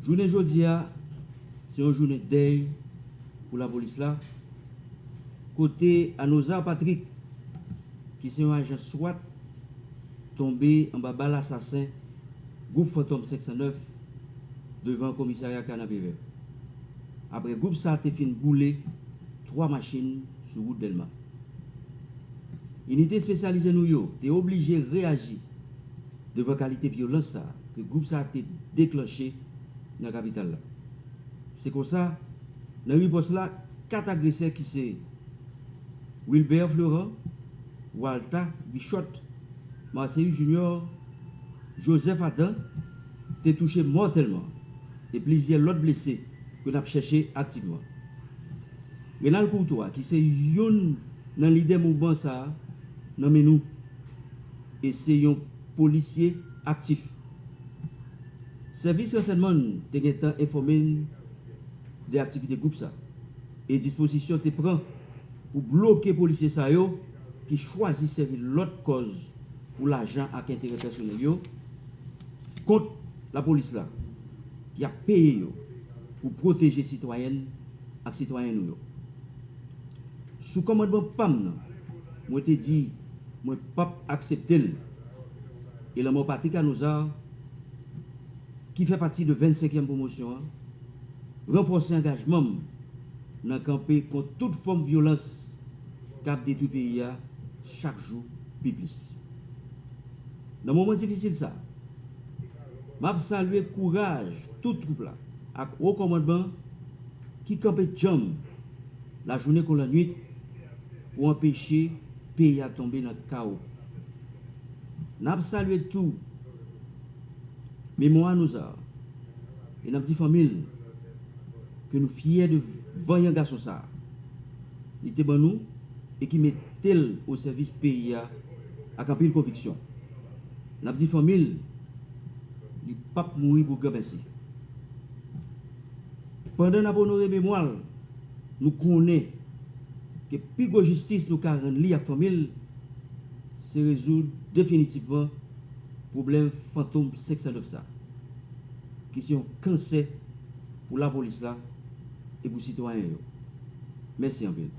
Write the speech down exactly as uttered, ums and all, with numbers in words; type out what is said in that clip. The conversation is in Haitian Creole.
Jounen jodi a, se yon jounen dèy pou lapolis la, kote Anozar Patrick, ki se yon ajan swat, tonbe anba bal asasen gwoup Fantom senk san nèf devan komisarya Kanapevè. Apre gwoup sa a te fin boule twa machin sou wout Dèlma. Inite espesyalize nou yo te oblije reyaji devan kalite vyolans sa a ke gwoup sa a te deklanche nan kapital la. Se konsa, nan ripòs la, kat agresè ki se Wilbert Florent, Walta Bichot, Marceus Junior, Joseph Adam te touche mòtèlman e plizyè lòt blese ke n ap chèche aktivman. Renald Courtois, ki se youn nan lidè mouvman sa a, nan men nou e se yon polisye aktif. Sèvis ransèyman n te gentan enfòme n de aktivite gwoup sa e dispozisyon te pran pou bloke polisye sa yo ki chwazi sèvi lòt kòz pou lajan ak enterè pèsonèl yo kont lapolis la ki ap peye yo pou pwoteje sitwayèn ak sitwayen nou yo. Sou kòmandman pa m nan, mwen te di mwen p ap aksepte l. E lanmò Patrick Anozar, ki fè pati de vennsenkyèm pwomosyon an, ranfòse angajman m nan kanpe kont tout fòm vyolans k ap detwi peyi a chak jou pi plis. Nan moman difisil sa a, m ap salye kouraj tout twoup la ak wo kòmandman ki kanpe djanm lajounen kon lannwit pou anpeche peyi a tonbe nan kawo. N ap salye tou memwa Anozar e n ap di fanmi l ke nou fyè de vanyan gason sa a li te ban nou e ki mete l o sèvis peyi a ak anpil konviksyon. N ap di fanmi l li p ap mouri pou granmèsi. Pandan n ap onore memwa l, nou konnen ke pi gwo jistis nou ka rann li ak fanmi l se rezoud definitivman pwoblèm Fantom senk san nèf sa, ki se yon kansè pou lapolis la e pou sitwayen yo. Mèsi anpil.